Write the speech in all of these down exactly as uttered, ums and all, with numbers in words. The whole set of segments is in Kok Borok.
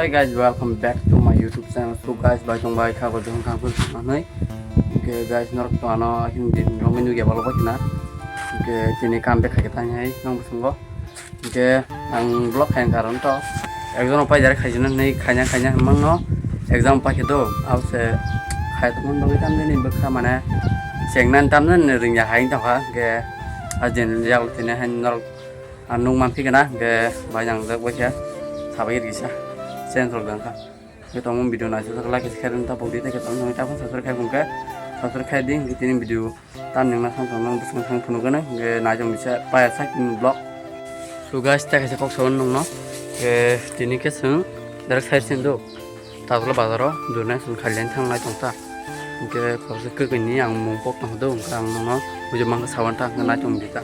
Hey guys, welcome back to my YouTube channel. So guys, bai tong bai kha bo dong kang pun manai. Oke guys, norok to ano Hindi romenu ya balo bakina. Oke, tini kam bek khai tang hai nong busungo. Oke, ang vlog khai karon to exam pai jare khai jana nei khai na khai na mang no exam pai khe do. Au se khai to mon bagwi tam de ni bwkha mane chengnan tam ne ring ya hai ta kha. Oke, a jen jak tini hai norok Ang nung manphi gana, hingke bai nang jak bai khe sabai risa. Change rok jang kha. Hingke tongmung video naisajak like khe share wng ta pokdi tei khe tongmung ta phone subscribe khai hingke subscribe khai di hingke tini video tan nung na samsong nang bwswng thang phunuk gana hingke naijong bisa paya sak ni vlog. So guys, ta kaisa kok sawan nung no. Hingke tini khe swng direct side sin do. Tazla bazaro durna sun khalian thang lai tong ta. Hingke khoroksa kwkwi ni ang mung pok tong do hingke ang nono bujui mang sawan ta hingke nai tong di ta.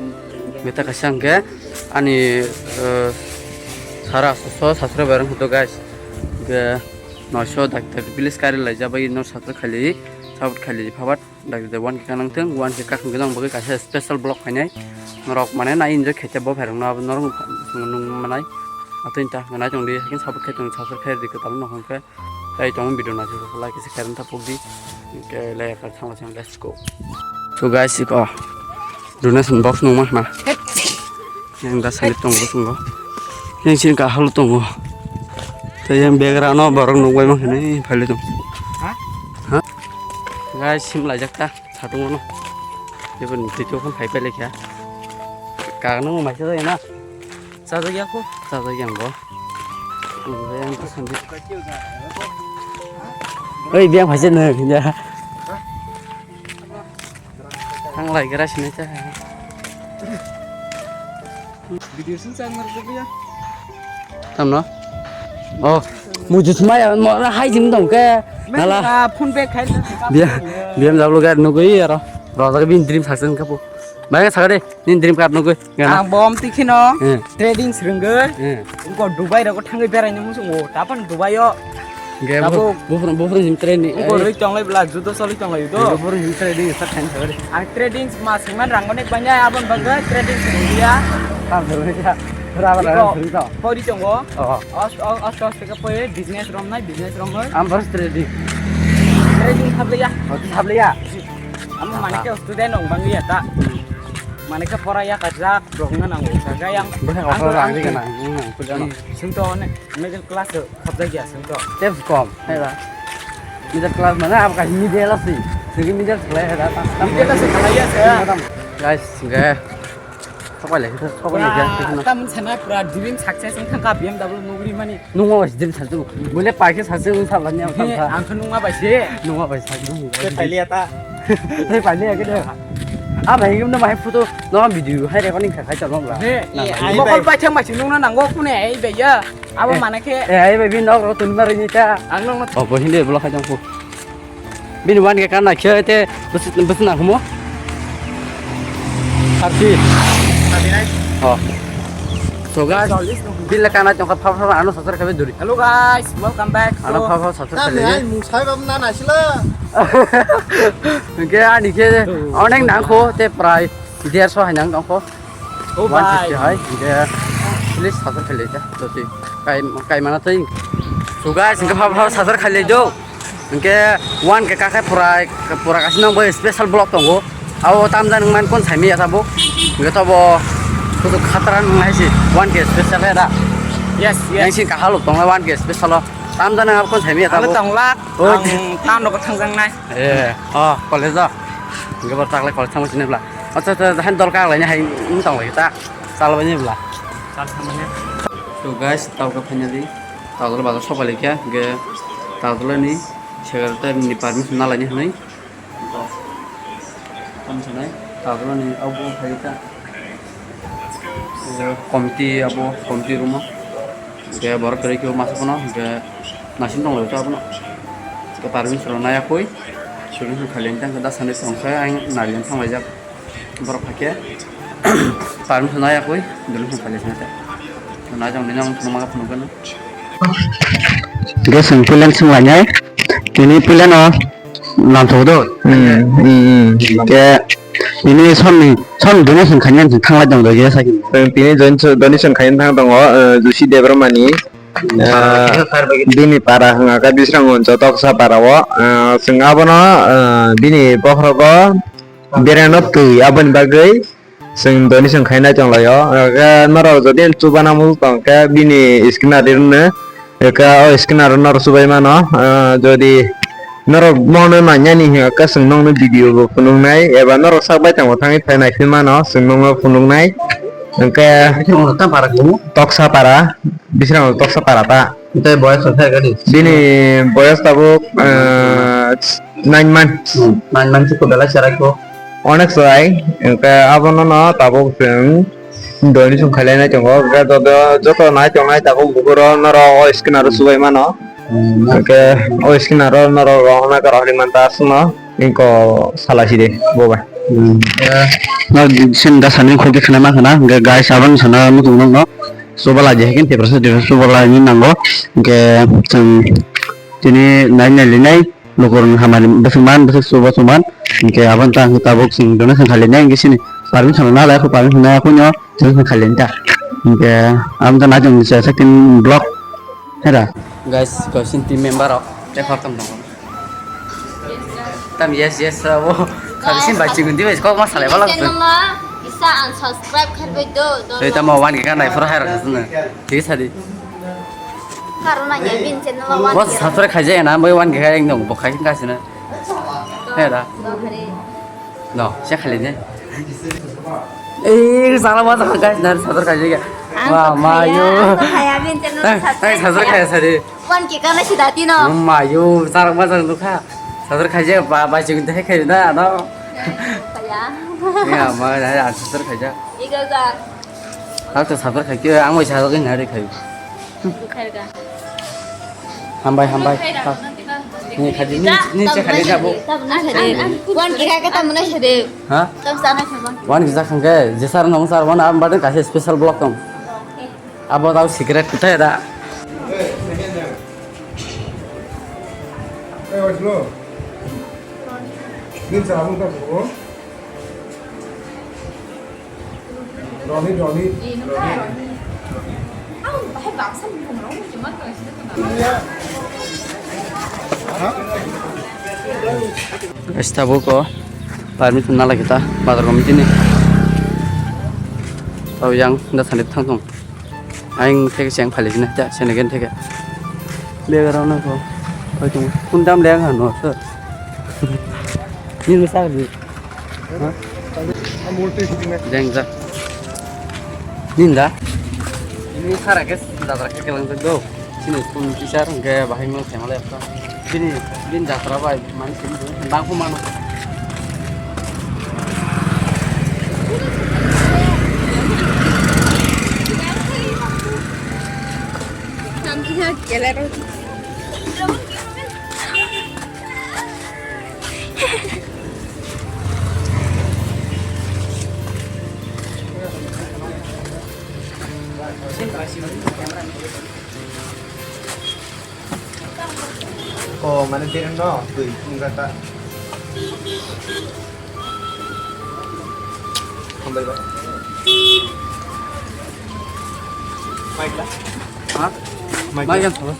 Hingke ta kaisa hingke ani eh, sara so sasra berang hodo guys. Hingke noisho daktar bilis kari lai jabai no sasra khali sabut khali phabat daktar one ke kanang thang one ke kakang gwnang bagwi kaisa special vlog khainai. Norok mane nai enjoy khaite bo pherang no norok nung manai. Atwin ta hingke nai tong di hakin sabut khai tong sasra khai di kwtal no hingke. Tai tong video na se like se karen ta pokdi. Ke le ka thang chang let's go. So guys, iko donation box nung ma ma. Yang da sani tong bo sungo. Yang sin ka hal tongo. Tai yang background no borok nung bai ma khani phale tong. Ha? Ha? Guys, sim lai jak ta. Satung no. Jebon tito phone khai pele kya. Ka nung ma se na. Sajak ya ko. Sajak yang bo. Oi, biang phaisa no hinja. Thang lai gra sini cha. Video sini cha ngar ko ya. Tamno. Oh, mujut maya mo hai jim dong ke. Nala. Phone pe khai. Dia, dia jablo gar no goi aro. Raja ke bin dream saksen kapu. Mai sakade. Nini dream car nugui gana. Ang bom tikhino Hmm. Trading srwngwi. Hmm. Engko Dubai rogo thangwi beraina muchungo. Tapan Dubai o. Ge Tabuk. Bufrung bufrung jim train ni. Engko roi tonglai bla judo soloi tonglai do. Bufrung jim trading sa thain sari. Ang trading ma singman rang onek banya abon bagwi trading srwngya. Tam srwngya. Raba raba Iko srwngto. Pori tongo. Oh. Os os os ka poi business romnai business romnai. Am bas trading. Trading khabliya. Oh, khabliya. Amo mane ke student rok bangya ta. Mane ke pora ya kajak rok na nango. Jaga yang Bwskango ang pora ang ang di gana. Hmm, pujano. Sungto ne middle class khapjak ya sungto. Tebs kom, hai ba. Middle class mane abo kaisa middle asi. Sigi middle khlai hai da. Middle asi khlai ya se. Guys, ge. Sokai lai, sokai lai, ge. Tamon sana pura dream success wng thangka B M W nugri mani. Nungma bai sijim sajung. Bole paikhe sajung salani ang He, tangkha. Ang khe nungma bai se. Nungma bai sajung. Te pailiya ta. Te pailiya ke de. A bai gum na bai photo no video hai recording kha khai chalo bla. He, Na, na. Mokol bai thang bai se nungna nango kune ai bai ya. Abo Eh. Mana khe. Eh, ai bai bin nok ro tun mari ni ta. Ang nungna Oh, bo hindi bla khai jang phu. Bini one K kana khe te bwswk bwswk nang humo? Thirty. Oh. So guys, bini kana tongkha pha pha ano sasar khabe duri. Hello guys, welcome back. Ano pha pha sasar khabe. Ai mung sai bab na na sila. Ke ani ke onek nang kho te prai derso hai nang tongkho. Oh, one fifty bai. Hai, hingke please sasar khailai ja, joti kai, kai mana tei. So guys, hingke pha pha sasar khailai do. Hingke one K kakhe pura, pura kasi nang bai special vlog tongo. Abo tamjani man kon saimi ya sabo. Hingke tobo kutu khatra nang hai si one K special ya da. Yes, yes. Yang si kahalo tongo one K special o. Tamjani abo kon saimi ya sabo. Tonglak. Oh. Ang tano ko thangjang nai. Eh, oh, college o. Hingke bo taklai college thangma sini bla. Acha, acha, jahan dol kak laini hai wng tong lai ta. Chal bani bla. Chal thangmani. So guys, tawka finally Tagdala bazar sopai laikha, hingke Tagdala ni secretary ni permission na laini hinwi. Tamo sanai, Tagdala ni abo phaikha. Committee abo, committee room o. Hingke borok kwrwi khe masa phano, hingke naising tong lai abono. Hingke permission rok naiya koi, solution khailai tang khe da sanwi tong khe ang nailen thang laijak. Borok hakhe permission naiya koi, solution khailai tang khe. Naijak nini ang phunukma khe phunukgwno. Hingke chwng pulen swng lainai, tini pulen o. Nangthok do. Hmm, hmm, hmm. Ke ini son ni, son donation khaina thang lai tong do je saki. Tini donation khaina thang tongo, eh, Joshi Debbarma ni. Ah, bini para hwnga khe Bisramganj o Toksa para o, ah, chwng abono, ah, bini bokhorogo berano twi aboni bagwi chwng donation khainai tonglaio. Hwnga khe norok jodi chubana muchung tong khe bini scanner rwno, hwnga khe o scanner o norok chubai mano. Ah, jodi norok bono nainani hwnga khe chwng nokni video bo phunuknai eba norok sak baithang bo thangwi phai naiphi mano chwng nokno phunuknai. Hwnkhe Toksa para, Bisramganj Toksa para ta. Tei boyos rok khe gani? Bini boyos tabuk, ah, nine months. Hmm, nine months ko belai cherai ko. Onek chwrai, hwnkhe abono no tabuk chwng donation khailai nai tongo. Hwnkhe joto, joto nai tongnai tabuk buphuru norok o scanner o chubai mano. Hmm. Hwnkhe o scanner o norok rohorna khe rohorwi manta aswkno. Inko sala side bo bai. Hmm. No sin da sani khulti khna ma khna, hwnkhe guys, abang sana mutung no. Subala je kin tepra sa tepra subala ni nango. Hwnkhe chwng tini nai nai linai lukurok hamani bwswk man bwswk suba suman. Hwnkhe abang tang tabuk chwng donation khailai nai hwnkhe sini permission na lai ko permission na ko no. Tini kha khailenta. Hingke ang ta najong ni sa sakin block. Hera. Guys, ko sin team member rok tei khoroktham tongo. Tam yes yes abo. Kami sin bai chingun di bai kok ma salai bala. Channel ma isa unsubscribe kharbai do. Hei tamo wan ke kan nai phoro hai rok sasna. Thik sadi. Karona ya bin channel ma wan. Bos subscribe khaijaya na bai wan ke kai nong bo khai kasina. Hera. No, se khali de. Eh, sana ma sana guys, nar sadar khai je. Wa mayo. Hai, hai, sadar khai sari. Wan ki kana si dati no. Mayo, sana ma sana dukha. Sadar khai je, ba, ba, jing de khai na, no. Ya. Ya, ma, ya, sadar khai ja. Iga ga. Hak to sadar khai ke, ang mai sadar khai na re khai. Hambai, hambai. Ni khaji, ni, ni che khaji jabo. Wan ki kha kata muna sade. Ha? Tam sana kha wan. Wan ki jakhang ke, je sar nong sar wan am baden kase special block tong. Abo tau secret kutai da. Roni, Roni, Roni. Guys, tabuk o permission nalai kita bazar committee ni. Tau yang da sani thang thung. Aing theke seng phali sini ta sini gen theke. Bega rao na ko. Oi tung kun dam le ang no sir. Ni lu sa ni. Jeng ja. Ninda. Ini sara ke dadar ke kelang do. Sini pun kisar ke bahai mo kemale apa. Sini bin jatra bai man sini bang ko mano. Oh, mana tirang no, tui, tungkata. Hambai bai. Mic la? Ha? Mic la?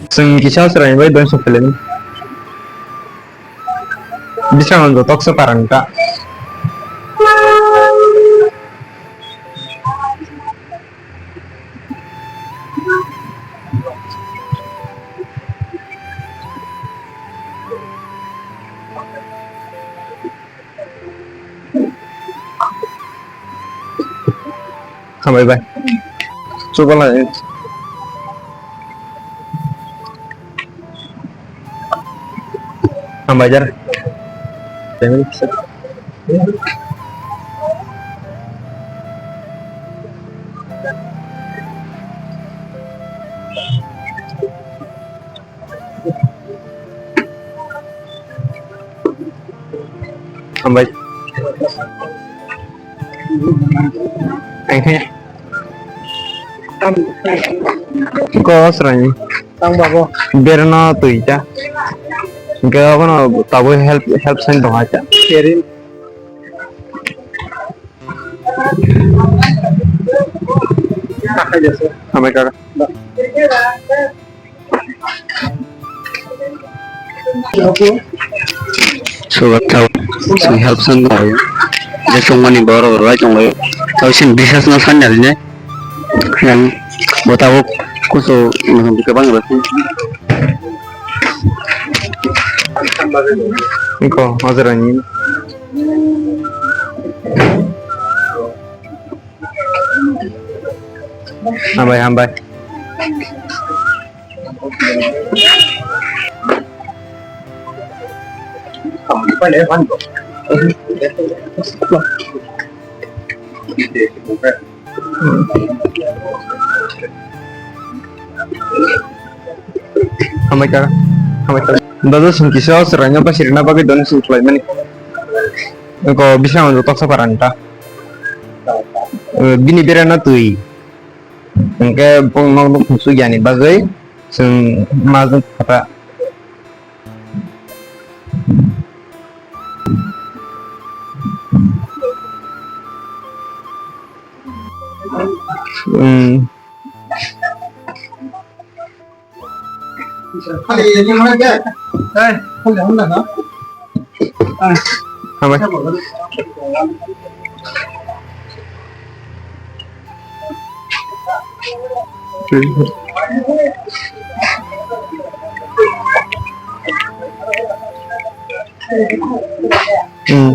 Chwng kisa chwrai bai dong sok philai. Bisrango jotok se parang ta. Hambai bai. Chubalai. Hambai jar. Hambai. Ang khe. Ko srani. Tang babo. Berno tui ta. Hingke abono tabuk help, help sign tong ha ta. Kerin. Hambai kaka. Sugar tau, sini help san tau. Je songmani borok rwlai tonglaio. Tau sini bisas no san yali ne. Yang bo tabuk kusu nang bikabang rwsing. Iko, hojrani. Hambai, hambai. Hambai ka, hambai ka. Dodo sing kisa o chwraino basi rwna bagwi donation khlaimani. Eko bising ang joto sa parani ta. Eh, bini berana twi. Hingke bong nok nuk suk yani bagwi chwng majwk kha ta. Hmm. Hambai. Hmm.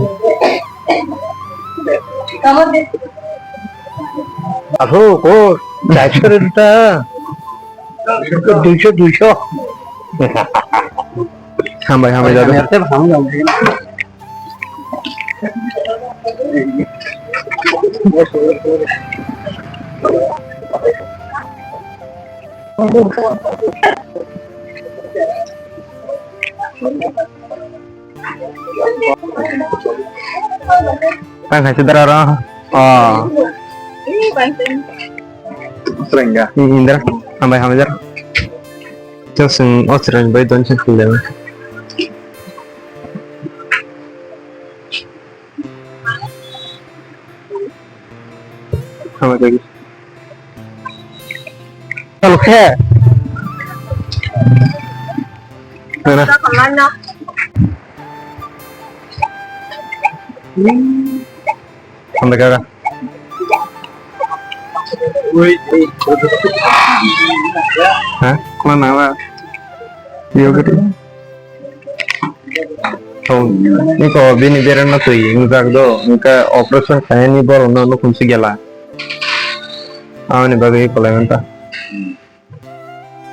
Aho, ko, chai sore ta. Duiso, duiso. Hambai, hambai, dada. Tang hai sudara ro. Oh. Srengga. Indra, hambai hambai jar. Chwng o chwraini bai don se khulde. Hambai jar. Chalo khe. Nana. Hambai kaka. Ha? Kona nangla. Yo gede. Oh, niko bini berana twi, nujak do, nungkha operation khainani borokno nukhung si gela. Aboni bagwi kwlai manta.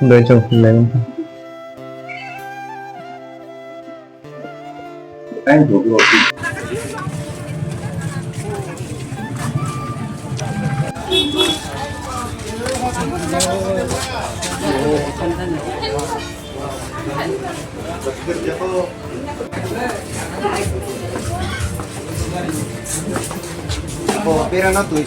Doi chwng khlaimani. Bo berana twi.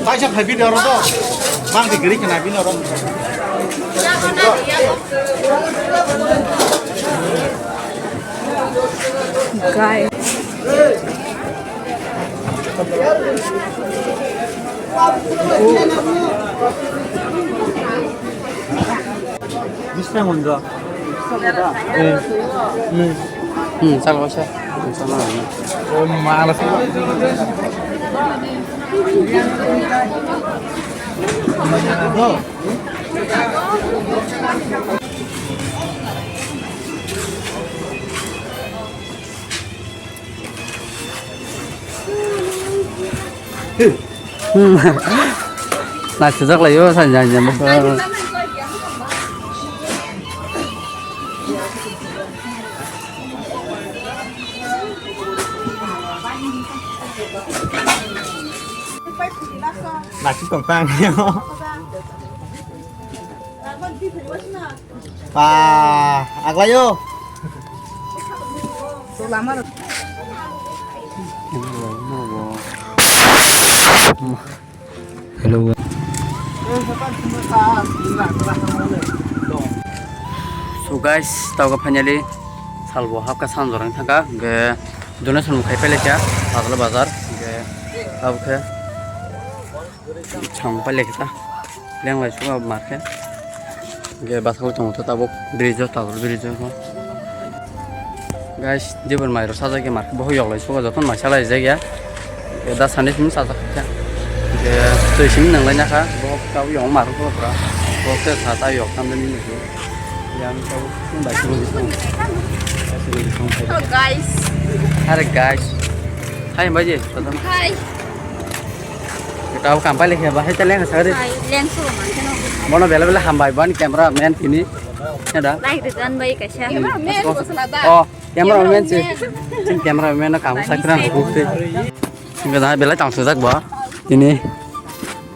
Kaisa phai bini oro do. Bang di gari khna bini oro. Guys. Bisna monjo. Eh. Hmm. Hmm, sal kaisa. Oh, malas. Hmm. Naisijak lai o, sanja, sanja. Naisik tong tang. Ba, aglai o. Hello. So guys, tawkhe finally salbo hapkha sanjorang thangkha, hwnkhe donation bo khai pailai kha, Pagla bazar, hwnkhe tabukhe. Chwng pailai kha ta. Lenglai suka mar khe. Ge basa bai tongo to tabuk bridge o, tabuk bridge o. Guys, jibon mai rok sajak ya mar khe, bohok yoklai suka joto mai salai jak ya. Ge da sani simi sajak kha. Ge twi simi nanglai na kha. Bohok tabuk yong mar khe pura. Bohok khe sa ta yok tam de ni. Yang tabuk bai simi song. Hello guys. Are guys. Hai bai je. Hai. Tao kam pailai khe bahai ta leng sa ri. Hai, leng su ma khe no. Bono bela bela hambai ban camera man tini. Ada. Like the dan bai kaisa. Camera man ko sala da. Oh, camera man si. Sin camera man na kam sakra ko te. Singa da bela tang sujak ba. Tini.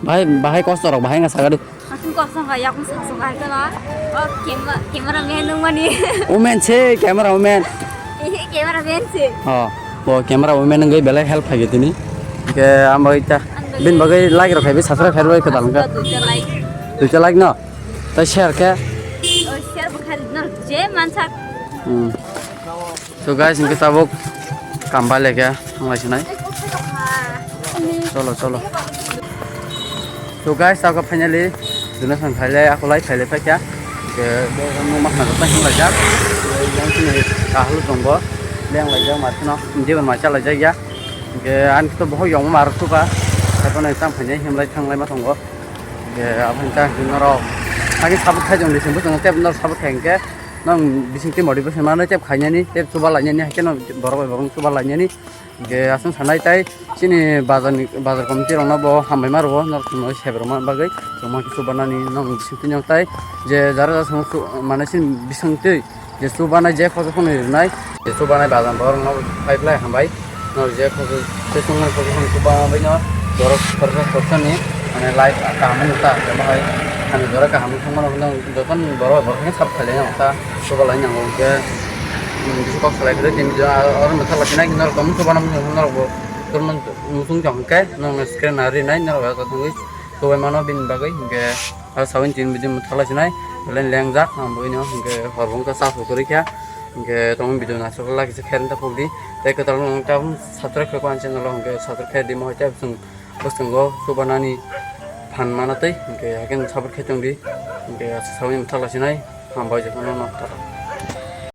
Bahai, bahai kosto rok bahai nga sagadi. Asung kosong ka yakung sasung ka kala. Oh, camera, camera man nung mani. Woman se, camera woman. Ehe, camera man se. Oh, bo camera woman ngai belai help khai tini. Ke am bai ta. Bin bagai like rok khai bi subscribe khai bai kedal ka. Duita like. Duita like no. Ta share ke. Oh, share bo khai no je mansak. Hmm. So guys, hingke tabuk kam bai leke thanglai sinai. Cholo, cholo. So guys, tabuk finally donation khailai, akolai khailai paikha. Hingke nung ma khna joto hinglai jak. Yang sini kahlu jongbo leng lai jak, mar kheno jebon mai chalai jak ya. Hingke ani to bohok yong mar suka. Sabo nai tam khainai himlai thanglai ma tongo. Hingke abo hingke norok sagi sabuk khai jong di sini, tep norok sabuk khai hingke. Nang bising tei motivation manwi tep khainani, tep chuba lainani, haikhe no borok bai borok chuba lainani. Hingke aswng sanai tai chini bazar ni, bazar committee rokno bo hambai ma rwo, norok no seber ma bagwi, chwngma khe chuba nani nang bising twi nang tai je jara jara song chu mane chini bising twi je chuba nai je khoso phano rinai, je chuba nai bazar borok no pai phlai hambai. Nor je khobor, se songmani khobor hwn kwbangma bai no borok khoroksa khoroksani, mane, life kaham wngkha, tamo hai, ani jora kaham wngkha mano hwnwi jotono borok borok khe sab khailai nang kha, chuba lai nango hwnkhe, um, bisi kok salai philai tini jora oro mwthak lai sinai norok tongmani chuba nang norok bo tormani muchung tong khe norok screen na rinai norok joto tongwi chubai mano bini bagwi hwnkhe, aro saboni tini bidi mwthak lai sinai, belai lengjak ang bwino hwnkhe hor bo wngkha cha su kwrwi kha. Hingke tongmani video naisok lai kisa khe ringta pokdi. Tei kwtal wng tabuk subscribe khe kwan channel o hingke subscribe khe dima hai tei bwswng bwswng o chubanani phan mana tei hingke haikhe support khe tongdi. Hingke aswk saboni mwthak lai sinai hambai jotono no tata.